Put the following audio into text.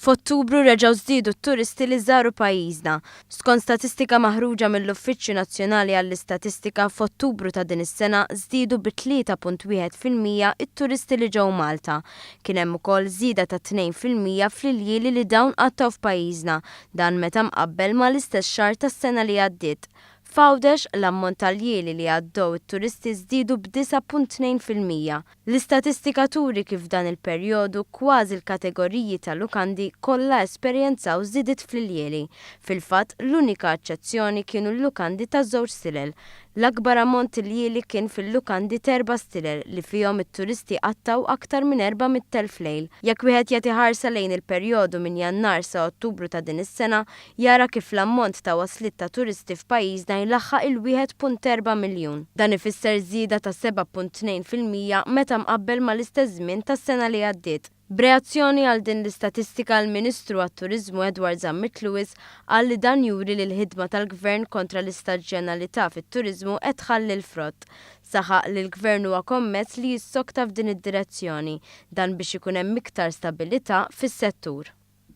F'Ottubru reġgħu żdiedu t-turisti li żaru pajjiżna. Skont statistika maħruġa mill-Uffiċċju Nazzjonali għall-Istatistika, f'Ottubru ta' din is-sena żdiedu bi 3.1% it-turisti li ġew Malta. Kien hemm ukoll żieda ta' 2% fl-iljieli li dawn qattgħu f'pajjiżna, dan meta mqabbel mal-istess xahar tas-sena li għaddiet. F'Għawdex, l-ammont ta' ljieli li għaddew it-turisti żdiedu b'9.2%. L-istatistika turi kif f'dan il-perjodu kważi l-kategoriji ta' lukandi kollha esperjenzaw żidiet fl-iljieli. Fil-fatt, l-unika eċċezzjoni kienu l-lukandi ta' żewġ stilel. L-akbar ammont iljieli kien fil-lukandi t'erba' stilel li fihom it-turisti qattgħu aktar minn 400,000 lejl. Jekk wieħed jagħti ħarsa lejn il-perjodu minn Jannar sa Ottubru ta' din is-sena, jara kif l-ammont ta' wasliet ta' turisti f'pajjiżna jlaħħaq il-1.4 miljun. Dan ifisser żieda ta' 7.2% meta mqabbel mal-istess żmien tas-sena li għaddiet. B'reazzjoni għal din l-istatistika l-Ministru għat-Turiżmu Edward Zammit Lewis qal li dan juri li l-ħidma tal-Gvern kontra l-istaġjonalità fit-turiżmu qed tħalli l-frott. Saħaq li l-Gvern huwa kommess li jissokta f'din id-direzzjoni, dan biex ikun hemm iktar stabilità fis-settur.